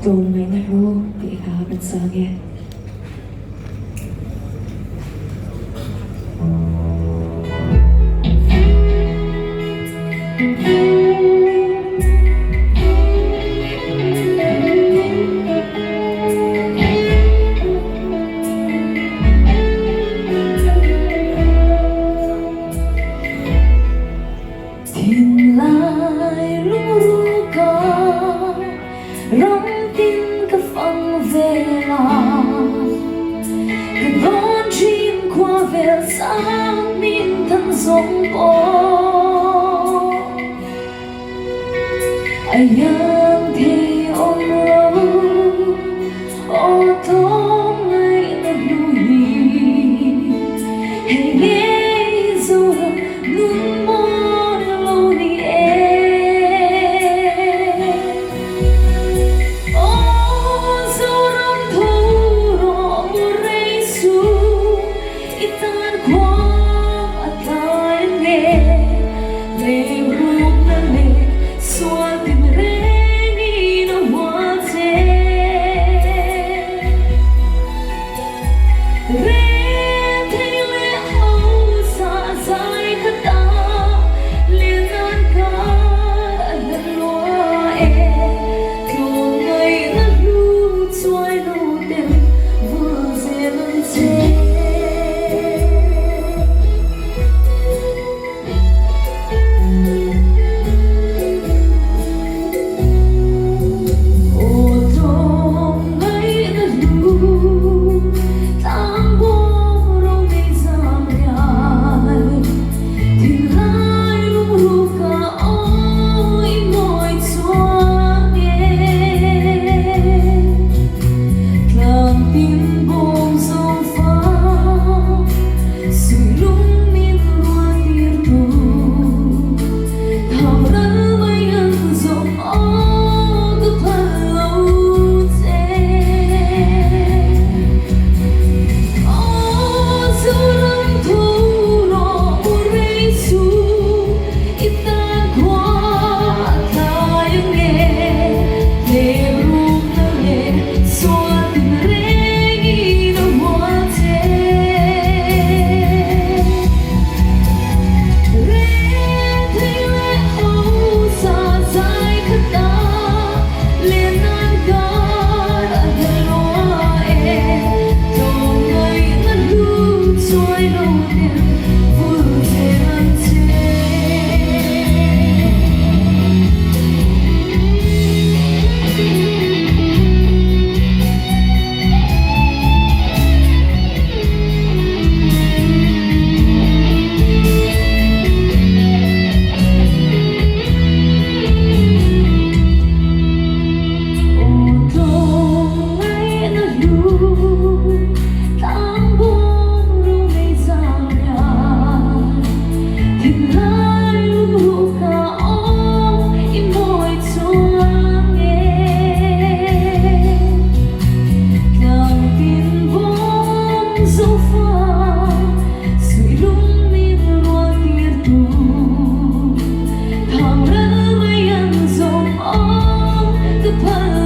Tlawmngaihna hlu tih hla kan sa ang e. Thinlai lungruka ram tin ka fang vel a, ka dawn thin khua vel sang min than zawng pawh a iang thei awm lo, aw tlawm ngaihna hnu hi hei ngei Zoram Nun mawi lo ni e. Aw Zoram tho rawh mu rei suh, i tan khua a tlai ang e. Leirukna leh sual tin rengin a hual che. Rethei leh hausa zai khat a, Lenan kar a hlat lua e. Tlawmngaihna hlu chuai lo ten vul zel ang che. Aw tlawmngaihna hlu tlangbuang ro nei zam riai, thinlai lungruk a aw i mawi chuang e. Tlangtin bawm zawng fa suih lung min rual tir tu, thau ral mai an zawm aw ka phal lo che. Aw Zoram tho rawh mu rei suh, i tan khua a tlai ang e, Hlep rukna leh sual tin rengin a hual che. Rethei leh hausa zai khat a, Lenan kar a hla lua e. Tlawmngaihna hlu chuai lo ten vul zel ang che. Aw tlawmngaihna hlu tlangbuang ro nei zam riai, thinlai lungruh ka aw i mawi chuang e. Tlangtin bawm zofa suih lung min rual tir tu, thau ral mai an zawm aw ka phal.